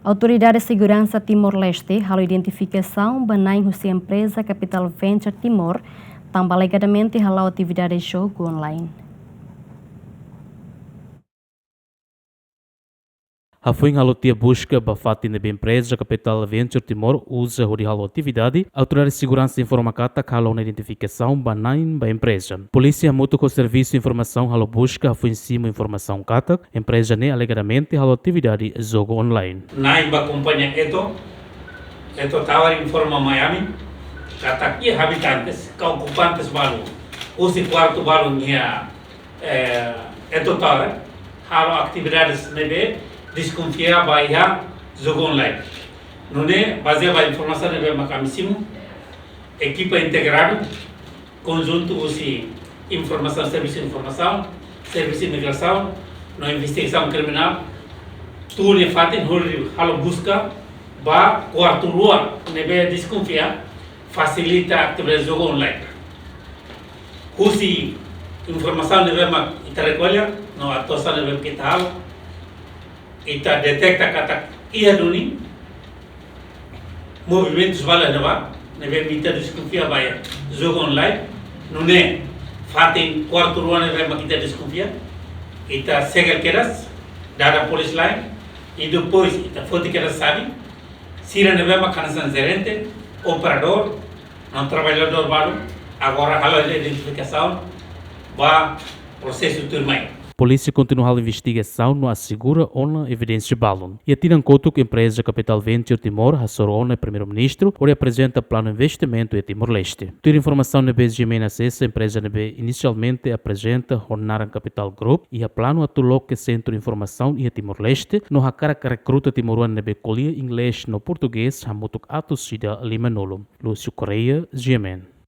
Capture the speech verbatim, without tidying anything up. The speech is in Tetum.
Autoridade Seguransa Timor-Leste halo identifikasaun ba na'in husi empreza Capital Venture Timor, tanba alegadamente hala'o atividade jogu online. Hafoin halo tiha buska ba fatin ne'ebé empreza Capital Venture Timor uza hodi halo atividade, Autoridade Seguransa informa katak halo ona identifikasaun ba na'in ba empreza. Polísia hamutuk ho servisu informasaun halo buska hafoin simu informasaun katak empreza ne'e alegadamente halo atividade jogu online. Na'in ba kompañia Eto, Eto Tower informa mai ami katak iha habitantes ka okupantes balu husi kuartu balu iha, eh, Eto Tower halo atividades ne'ebé deskonfia ba iha jogu online. Nune'e, bazeia ba informasaun ne'ebé mak ami simu, ekipa integradu, konjuntu husi informasaun, servisu informasaun, servisu imigrasaun, no investigasaun kriminál, tun iha fatin hodi halo buska ba kuartu rua ne'ebé deskonfia fasilita atividade jogu online. Husi informasaun ne'ebé mak ita rekolla, no atuasaun ne'ebé mak ita halo, ita deteta katak iha duni movimentus balu iha ne'ebá, ne'ebé mak ita deskonfia ba iha jogu online, nune'e fatin kuartu rua ne'ebé mak ita deskonfia, ita segel kedas, dada polísia lai, i depois ita foti kedas sabi, sira ne'ebé mak hanesan jerente, operadór, no traballadór balu, agora halo identifikasaun, ba prosesu tuirmai. Polísia kontinua halo investigasaun no asegura ona evidénsia balun. Iha tinan kotuk empreza Capital Venture Timor hasoru ona Primeiru-Ministru hodi aprezenta planu investimentu iha Timor-Leste. Tuir informasaun ne'ebé GMN asesa, empreza ne'ebé inisialmente aprezenta ho naran Capital Group iha planu atu loke sentru informasaun iha Timor-Leste no hakarak rekruta timoroan ne'ebé ko'alia inglés no portugés hamutuk atus ida limanulu. Lúcio Correia, GMN.